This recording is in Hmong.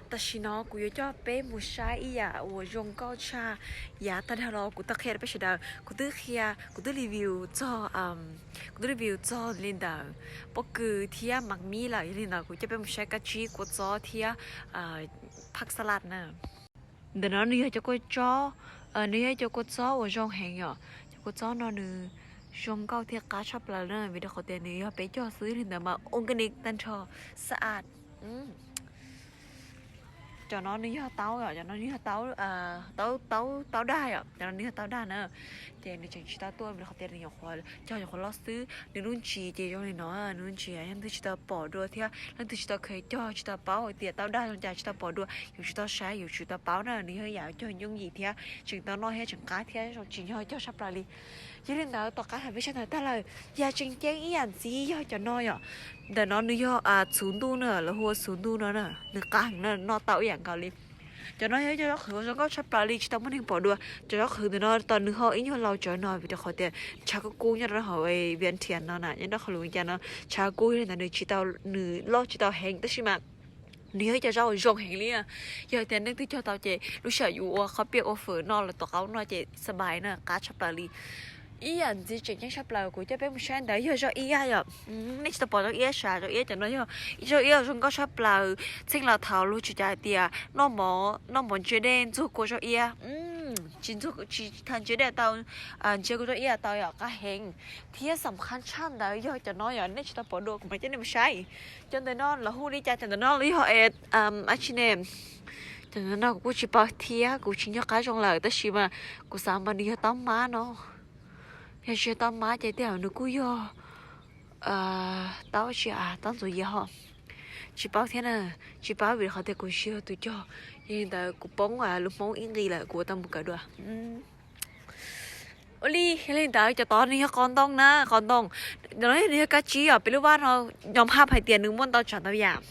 Tam sim no kuv yuav coj peb mus saib ib yam uas zoo nkauj tshaj yav tag dhau los kuv tau qhia rau peb sawv daws. Kuv twb qhia, kuv twb review txog, kuv twb review txog li ntawm pob kws thiab mas mis lawm, yog li ntawd kuv coj peb mus saib kab tsib, kua txob thiab phaj xab las na. Ntawm no nws yog cov kua txob, nws yog cov kua txob uas zoo heev yom. Cov kua txob no nws zoo nkauj thiab qab tshaj plaws na, vim rau qhov tias nws yog peb cog xwb li ntawd mas organic tag nrho, xab as. Cov no nws yog taub yom, cov no nws yog taub, taub, taub, taub dag yom, cov no nws yog taub dag na. Ces nws tseem tsis tau tuaj vim rau qhov tias nws nyuam qhuav cog nyuam qhuav loj xwb. Nws lub ntsis ces zoo li no, nws lub ntsis yog leej twg tsis tau pom dua thiab leej twg tsis tau kheev cog tsis tau paub hais tias taub dag zoo cas, tsis tau pom dua, yus tsis tau saib yus tsis tau paub na. Nws yog ib yam cog yooj yim thiab tseem tau noj thiab tseem qab thiab zoo tsis nyog cog tshaj plaws li. Yog li ntawd tom qab thaum peb saib ntawd tag lawm, yam tseem ceeb ib yam ntxiv yog cov no yom. Ntawm no nws yog txhuv ntuj na, lawv hu ua txhuv ntuj no na, nws qab heev na, noj tau ib yam nkaus li. Cov no yog cov zaub qhwv uas zoo nkauj tshaj plaws li, tsis tau muaj neeg pom dua. Cov zaub qhwv ntawm no tau nws ho ib nyuag laus tsawv no vim rau qhov tias tshav kub kub nyob rau hauv Vientiane no na, nyob rau hauv lub Vientiane no tshav kub, yog li ntawd nws tsis tau, nws loj tsis tau heev tab sis mas nws yog ib co zaub uas zoo heev li. Yog tias leej twg cog tau ces lub sij hawm yus ua qhob piaj ua fawm no los tom qab no ces xab pais na, qab tshaj plaws li. Ib yam ntxiv tseem ceeb tshaj plaws kuv coj peb mus saib ntawd yog zaub iab yom. Nej tsis tau pom zaub iab sav, zaub iab cov no yog zaub iab zoo nkauj tshaj plaws. Txheej laus thaum luag tsis cav hais tias noj mov, noj mov ntsia dej ntxuag kua zaub iab, tsis ntxuag, tsis tha ntsia dej tau, ntsia kua zaub iab tau yom, qab heev. Thiab xam khab tshaj ntawd yog cov no yom, nej tsis tau pom dua kuv mam coj nej mus saib. Cov ntawm no lawv hu li cas, cov ntawm no los yog dab tsi ne? Cov ntawm no kuv kuj tsis paub thiab, kuv tsis nco qab zoo lawm tab sis mas kuv xav mas nws yog taub mab no. Yog tsis yog taub mab ces tej zaum nws kuj yog taub tsi, taub ntxuav yias ho. Tsis paub thiab na, tsis paub vim qhov tias kuv tsis yog tus cog. Yog li ntawd kuv poob lus Hmoob ib nqis lawm, kuv ua tau mus kawm dua. Ua li, yog li ntawd cov tod nws yog qos ntoo na, qos ntoo. Ntawm no nws yog kab tsib os, peb lub vaj no yog hais tias nws muaj ntau tsav ntau yam.